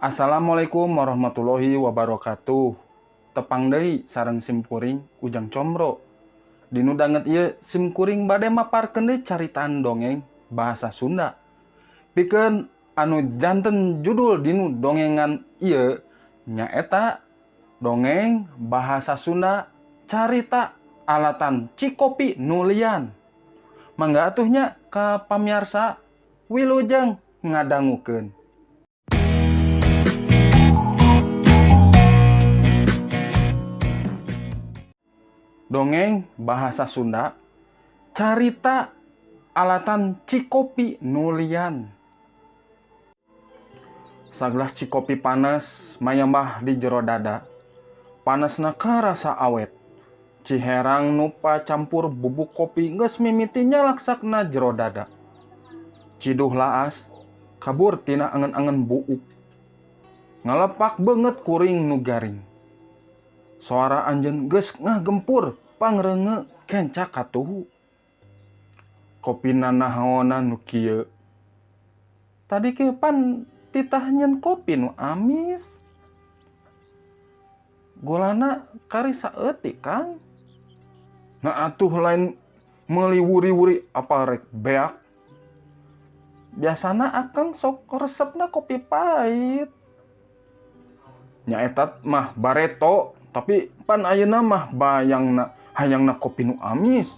Assalamualaikum warahmatullahi wabarakatuh. Tepang deui sareng simkuring Ujang Comro. Dinu danget ieu simkuring bade maparkeun deui caritaan dongeng bahasa Sunda. Pikeun anu janten judul dinu dongengan ieu nyaeta dongeng bahasa Sunda carita alatan Cikopi Nulian. Mangga atuh nya ka pamiarsa wilujeng ngadangukeun. Dongeng bahasa Sunda carita alatan Cikopi Nulian. Sagelas cikopi panas mayambah di jero dada. Panasna karasa awet. Ciherang nupa campur bubuk kopi geus mimiti nyalaksakna jero dada. Ciduh laas kabur tina angen-angen buuk. Ngalepak beungeut kuring nu garing. Suara anjeun geus ngagempur pangreunge kenca katuhu. Kopina nahaonan nu kieu. Tadi ke pan titah nyen kopi nu amis. Gulana kari saeutik, Kang. Nah atuh lain meuli wuri-wuri apa rek beak. Biasana akang sok resepna kopi pahit. Nyaeta mah bareto, tapi pan ayeuna mah bayangna hayangna kopi nu amis.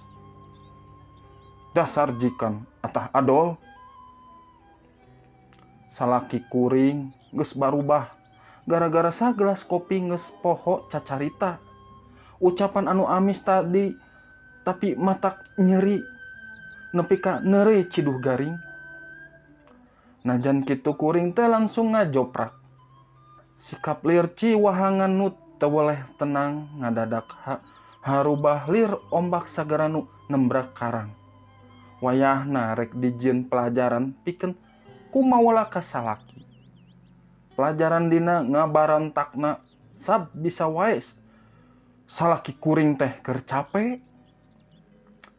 Dasar jikan atah adol. Salaki kuring geus barubah gara-gara sagelas kopi geus poho cacarita. Ucapan anu amis tadi tapi matak nyeri nepi ka neureuy ciduh garing. Najan kitu kuring teh langsung ngajoprak. Sikap lir ciwahangan nu teu weleh tenang ngadadak harubah lir ombak sagara nu nembrak karang. Wayahna rek dijieun pelajaran pikeun kumawala ka salaki. Pelajaran dina ngabarontakna sab bisa wae salaki kuring teh keur cape.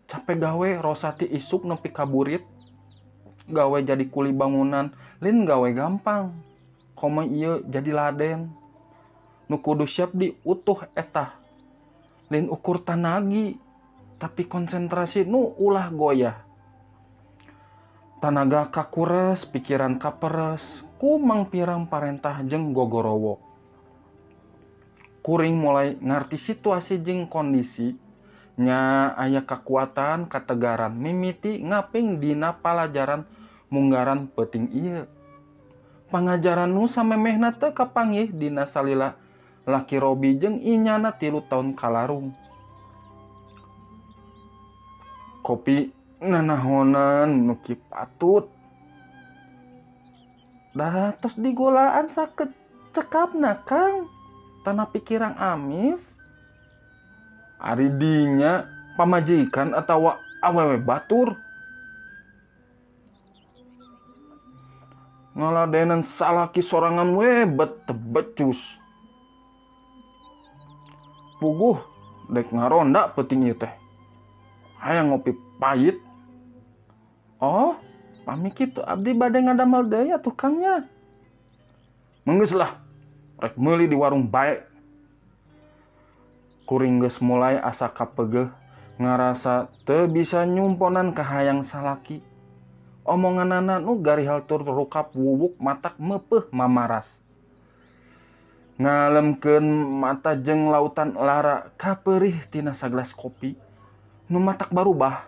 Cape gawe rosati isuk nepi ka burit. Gawe jadi kuli bangunan lin gawe gampang. Komo ieu jadi laden. Nu kudu siap di utuh etah. Lin ukur tanagi tapi konsentrasi nu ulah goyah. Tanaga kakures, pikiran kaperes, ku mangpirang parentah jeung gogorowo. Kuring mulai ngarti situasi jeung kondisi, nya aya kakuatan kategaran mimiti ngaping dina palajaran munggaran peuting ieu. Pangajaran nu samemehna teu kapanggih dina salila laki Robi jeung inyana 3 taun kalarung. Kopi nanahonan nu ki patut. Dah tos digolaan sakecekapna, Kang. Tanah pikiran amis. Ari dinya pamajikan atawa awewe batur. Ngaladenan salaki sorangan we bet tebecus. Puguh dek ngaronda peuting ieu teh. Hayang ngopi pahit. Oh, pami kitu abdi bade ngadamel deui atuh Kang nya. Menggeus lah, rek meuli di warung bae. Kuring geus mulai asa kapegeuh, ngarasa teu bisa nyumponan kahayang salaki. Omonganana nu garihal tur rukap wuwuk matak meupeuh mamaras. Ngalemkeun mata jeung lautan lara kapeurih tina sagelas kopi nu matak barubah.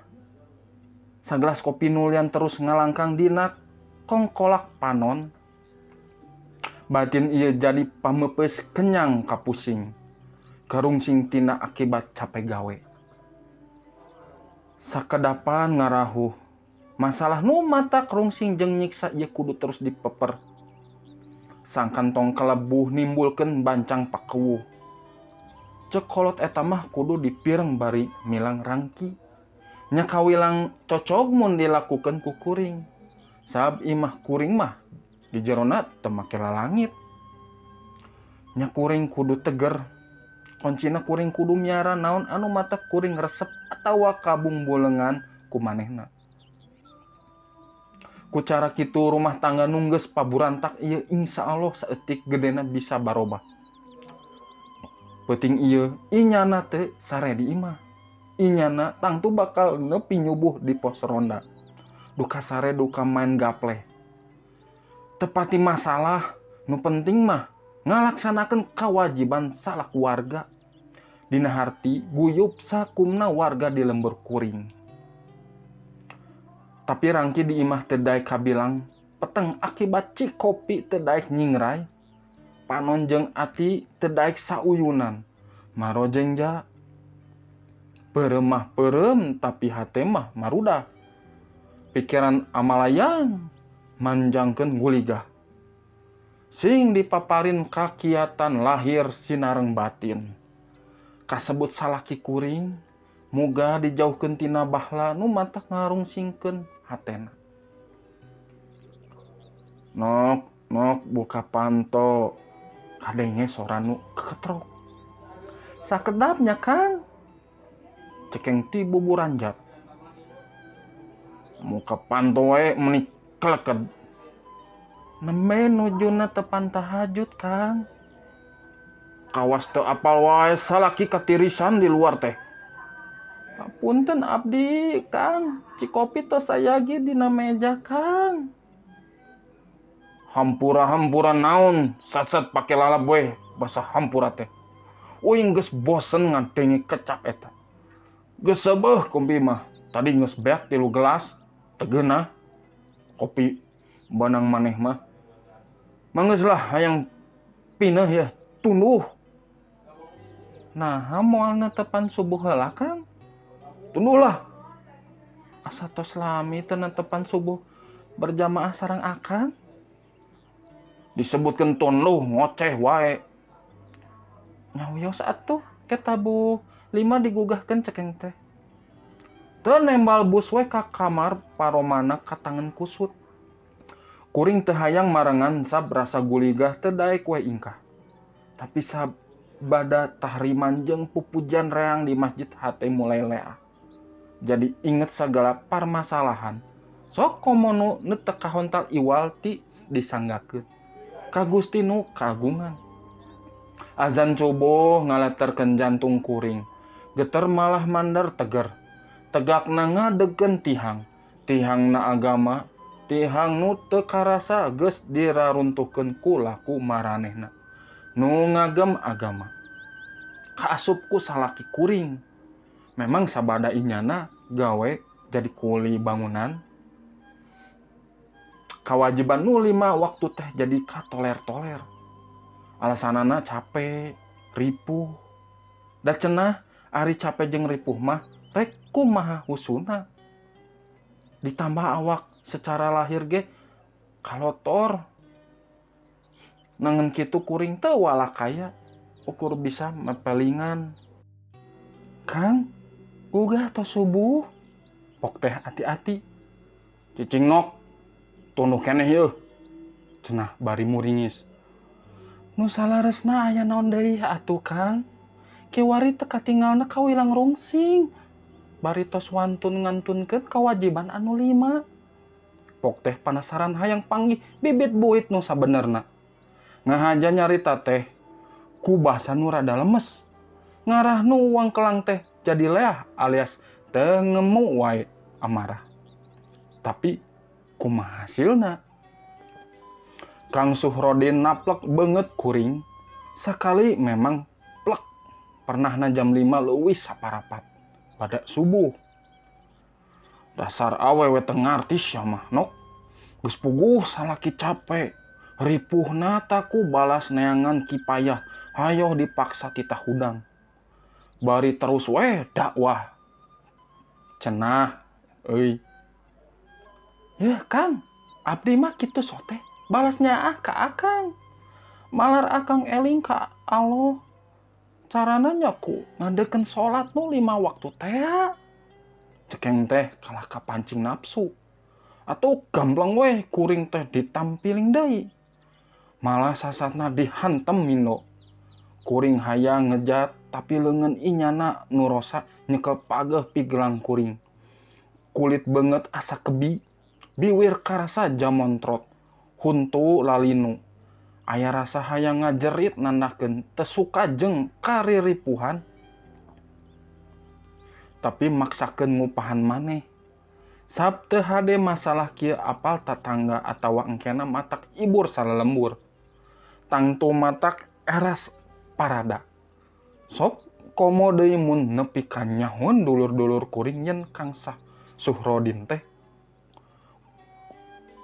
Sagelas kopi nulian terus ngalangkang dina kongkolak panon. Batin ieu jadi pamepeus kenyang kapusing. Karungsing tina akibat capek gawe. Sakedapan ngarahuh. Masalah nu matak rungsing jeung nyiksa ieu kudu terus dipeper. Sangkan tong kelebuh nimbulkeun bancang pakewuh. Cek kolot eta mah kudu dipireng bari milang rangki. Nya kawilang cocog mun dilakukeun ku kuring. Sab imah kuring mah di jerona teu make lalangit. Nya kuring kudu teger. Koncina kuring kudu miara naon anu mata kuring resep atawa kabung bolengan ku manehna. Ku cara kitu rumah tangga nu geus paburantak ieu insyaallah saeutik gedena bisa barobah. Peuting ieu inyana teu sare di imah. Inyana tangtu bakal nepi nyubuh di pos ronda. Duka sare duka main gaple. Tepati masalah, nu penting mah ngalaksanakeun kewajiban salaku warga. Dina harti guyub sakumna warga di lembur kuring. Tapi rangki di imah teu daek kabilang peteng akibat cikopi teu daek nyingrai. Panon jeung ati teu daek sauyunan. Marojeng ja. Peureum mah peureum tapi hate mah marudah. Pikiran amalayang manjangkeun guligah. Sing dipaparin kakiatan lahir sinareng batin. Kasebut salaki kuring, muga dijauhkeun tina bahla nu matak ngarungsingkeun hatena. Nok, nok buka panto. Kadenge sora nu keketrok. Sakedapnya Kang. Cekeng ti buburanjat. Muka panto wae meuni keleked. Nembe nujuna tepan tahajud Kang. Kawas teu apal wae salaki katirisan di luar teh. Punten abdi Kang, cikopi tos sayagi dina meja Kang. Hampura-hampura naon, sat-sat pake lalap we basa hampura teh. Uing geus bosen ngadenge kecap eta. Geus seubeuh kopi mah, tadi geus beak 3 gelas, teu geunah. Kopi banang maneh mah. Manggeus lah hayang pineh ya, tunduh. Naha moal netepan subuh heula Kang? Tunduh lah. Asa tos lami teu netepan subuh berjamaah sareng akang. Disebutkeun tunduh ngoceh wae. Nyawios atuh ke tabuh 5 digugahkeun cekeng teh. Teu nembal bus we ka kamar paromana katangen kusut. Kuring teu hayang marengan sab rasa guligah teu daek we ingkah. Tapi sabada tahriman jeung pupujan reang di masjid hate mulai leah. Jadi inget sagala parmasalahan. Sok komo nu teu kahontal iwal ti disanggakeun. Ka Gusti nu kagungan. Azan subuh ngaleterkeun jantung kuring. Geter malah mandar teger. Tegakna ngadegkeun tihang. Tihangna agama, tihang nu teu karasa geus diraruntuhkeun ku laku maranehna. Nu ngagem agama. Kaasup ku salaki kuring. Memang sabada inyana gawe jadi kuli bangunan. Kawajiban nu 5 waktu teh jadi katoler-toler. Alasanana capek, ripuh. Da cenah ari capek jeung ripuh mah rek kumaha husuna. Ditambah awak secara lahir ge kalotor. Nangen kitu kuring teu walakaya ukur bisa mepelingan. Kang, gugah tos subuh. Pok teh ati-ati. Cicing nok, tunduh keneh yeuh. Cenah bari muringis. Nu salaresna aya naon deui atuh Kang? Kiwari teu katinggalna kawilang rungsing. Bari tos wantun ngantunkeun kawajiban anu 5. Pok teh panasaran hayang panggih bibit buit nu sabenerna. Ngahaja nyarita teh ku basa nu rada lemes. Ngarah nu uang kelang teh jadi leah alias teu ngemu wae amarah. Tapi kumaha hasilna? Kang Suhrodin naplek beungeut kuring. Sakali memang plek. Pernahna jam 5 leuwih saparapat pada subuh. Dasar awewe teu ngarti sia mah nok. Geus puguh salaki capek. Ripuhna taku balas neangan kipayah. Hayoh dipaksa titah hudang. Bari terus weh dakwah. Cenah euy. Yeuh Kang, abdi mah kitu sote. Balasnya ah ka akang. Malar akang eling ka Allah. Carana nya ku ngadeukeun salat nu 5 waktu teh. Cekeng teh kalah kapancing nafsu. Atau gamblang weh kuring teh ditampiling deui. Malah sasatna dihantem mindo. Kuring hayang ngejat tapi leungeun inyana nu rosa nyekel pageuh pigelang kuring. Kulit beungeut asa kebi. Biwir karasa jamontrot, huntu lalinu. Aya rasa hayang ngajerit nandakeun teu suka jeung kariripuhan. Tapi maksakeun ngupahan maneh. Sab teu hade masalah kieu apal tatangga atawa engkena matak ibur salalembur. Tangtu matak eras parada. Sok komo deui mun nepi ka nyahoan dulur-dulur kuring yen Kang Suhrodin teh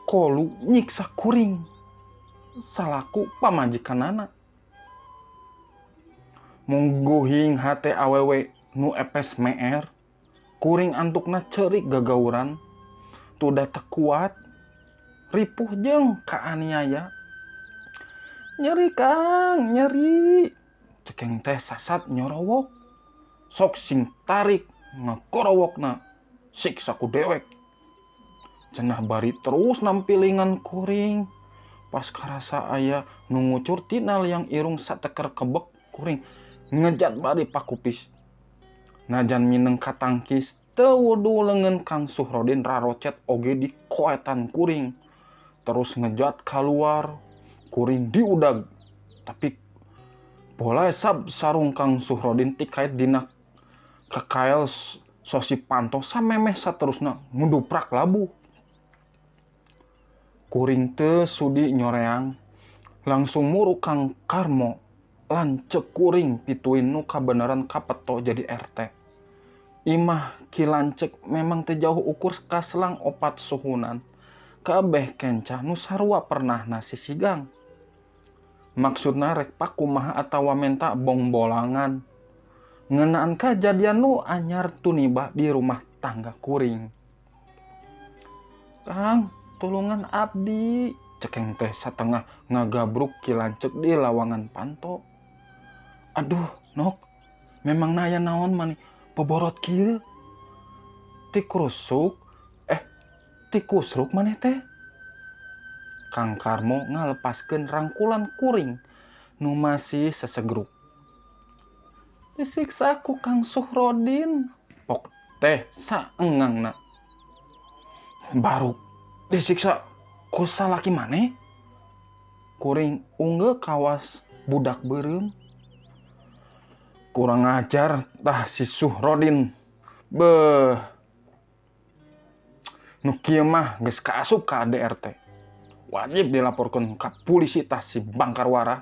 kolu nyiksa kuring salaku pamajikanana. Mungguhing hate awewe nu epes meer, kuring antukna ceurik gagauran, tudah teu kuat, ripuh jeung kaaniaya. Nyeri Kang, nyeri. Cekeng teh sasat nyorowok. Sok sing tarik ngakorowokna, siksa ku dewek. Cenah bari terus nampilingan kuring. Pas karasa aya nu ngucur tina liang irung sateker kebek kuring ngejat bari pakupis. Najan mineng katangkis teu wudu leungeun Kang Suhrodin rarocet oge di koetan kuring. Terus ngejat kaluar, kuring diudag. Tapi bola sab sarung Kang Suhrodin tikait dina kakael sosi panto samemeh saterusna nguduprak labuh. Kuring teu sudi nyoreang, langsung muru Kang Karmo lanceuk kuring pituin nu kabeneran kapeto jadi RT. Imah ki lanceuk memang teu jauh ukur kaselang 4 suhunan. Kabeh kenca nu sarua pernah nasi sigang. Maksudna rek pakumaha atawa menta bongbolangan. Ngeunaan kajadian nu anyar tunibah di rumah tangga kuring. Kang, tulungan abdi, cekeng teh satengah ngagabruk ki lanceuk di lawangan panto. Aduh, Nok, memang naya naon mani poborot kieu? Tikusruk maneh teh? Kang Karmo ngalepaskeun rangkulan kuring nu masih sesegruk. Disiksa ku Kang Suhrodin, pok teh saengangna. Baru disiksa ku salaki maneh? Kuring ungge kawas budak beureum. Kurang ajar tah si Suhrodin. Beuh. Nu kieu mah geus kaasup ka ADRT. Wajib dilaporkeun ka polisi tah si Bangkarwara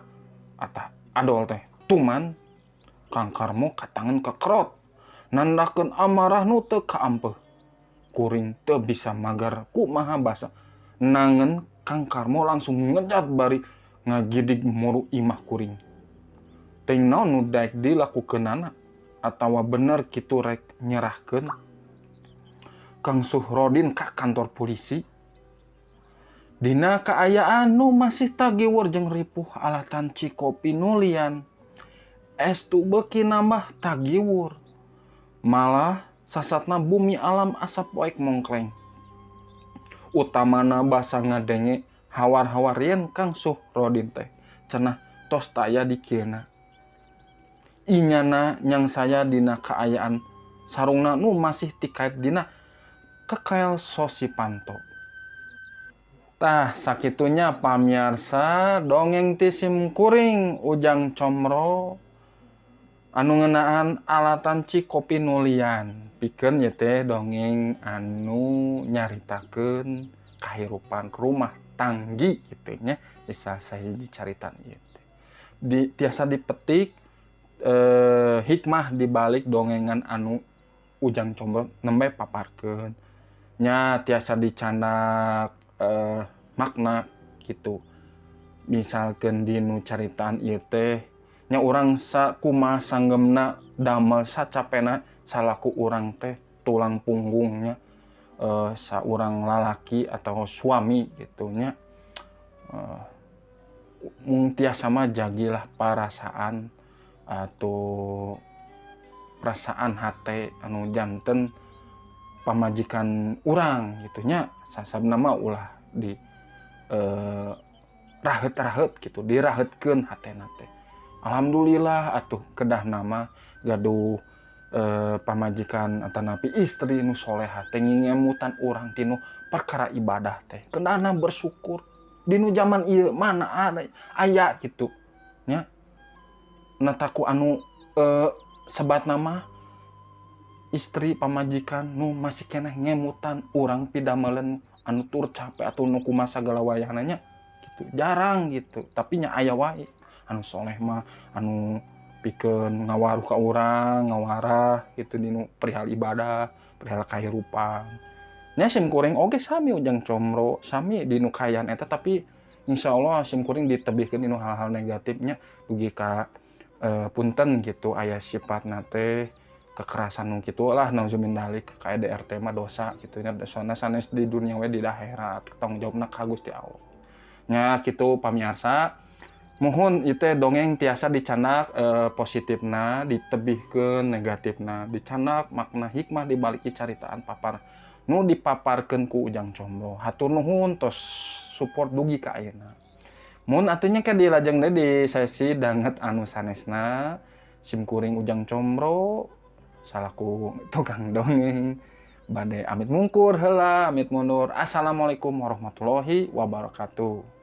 atah adol teh. Tuman Kang Karmo katangan kekerot nandakeun amarah nu teu kaampeuh. Kuring teu bisa magar kumaha basa. Nangen Kang Karmo langsung ngejat bari ngagidig muru imah kuring. Teuing naon nu daek dilakukeunana atawa bener kitu rek nyerahkeun Kang Suhrodin ka kantor polisi. Dina kaayaan nu masih tagiwur jeung ripuh alatan cikopi nulian. Es tu beuki nambah tagiwur. Malah sasatna bumi alam asa poek mongkleng. Utamana basa ngadenge hawar-hawar yen Kang Suhrodin teh cenah tos taya dikieuna. Inyana nyang saya dina kaayaan sarungna nu masih tikait dina kekael sosi panto. Tah sakitunya pamiarsa dongeng ti sim kuring Ujang Comro anu ngeunaan alatan cikopi nulian. Pikeun ieu teh dongeng anu nyaritakeun kahirupan rumah tanggi kitu nya, bisa sahiji caritan ieu teh. Tiasa dipetik hikmah dibalik dongengan anu Ujang Comro nembe paparkeun. Nya tiasa dicandak makna gitu. Misalkeun dinu caritaan ieu teh nya urang sakumaha sanggemna damel sacapena salaku urang teh tulang punggungnya saurang lalaki atau suami gitu nya. Mung tiasa mah jagilah perasaan atau perasaan hate anu janten pamajikan urang gitu nya. Sasabna mah ulah di rahet-rahet gitu, dirahetkeun hatena teh. Alhamdulillah atuh kedah nama gaduh pamajikan atanapi istri nu soleha teh ngingemutan urang tinu Perkara ibadah teh kedahna bersyukur. Dinu zaman ieu mana ada aya gitu nya. Nataku anu sebat nama istri pamajikan nu masih keneh ngemutan urang pidamelen anu tur capek atau nu kumaha sagala wayahna nya gitu, jarang gitu. Tapi nya aya wae anu soleh mah anu pikeun ngawaruh ka urang, ngawarah gitu dinu perihal ibadah, perihal kahirupan nya. Sim kuring oge sami, Ujang Comro sami dinu kaayaan eta, tapi insyaallah sim kuring ditebihkeun dinu hal-hal negatifnya dugi ka punten gitu aya sifatna teh kekerasan nu kitu lah, nauzubillah dzalik. KDRT mah dosa gitu nya, dosana sanes di dunia we, di akhirat tanggung jawabna ka Gusti Allah nya kitu. Pamiarsa, muhun ieu teh dongeng tiasa dicandak positifna, ditebihkeun negatifna, dicandak makna hikmah di balik caritaan papar nu dipaparkeun ku Ujang Combro. Hatur nuhun tos support dugi ka ayeuna. Mun atuh nya ke dilajeng deui di sesi danget anu sanesna. Sim kuring Ujang Combro salaku tukang dongeng bade amit mungkur heula, amit mundur. Assalamualaikum warahmatullahi wabarakatuh.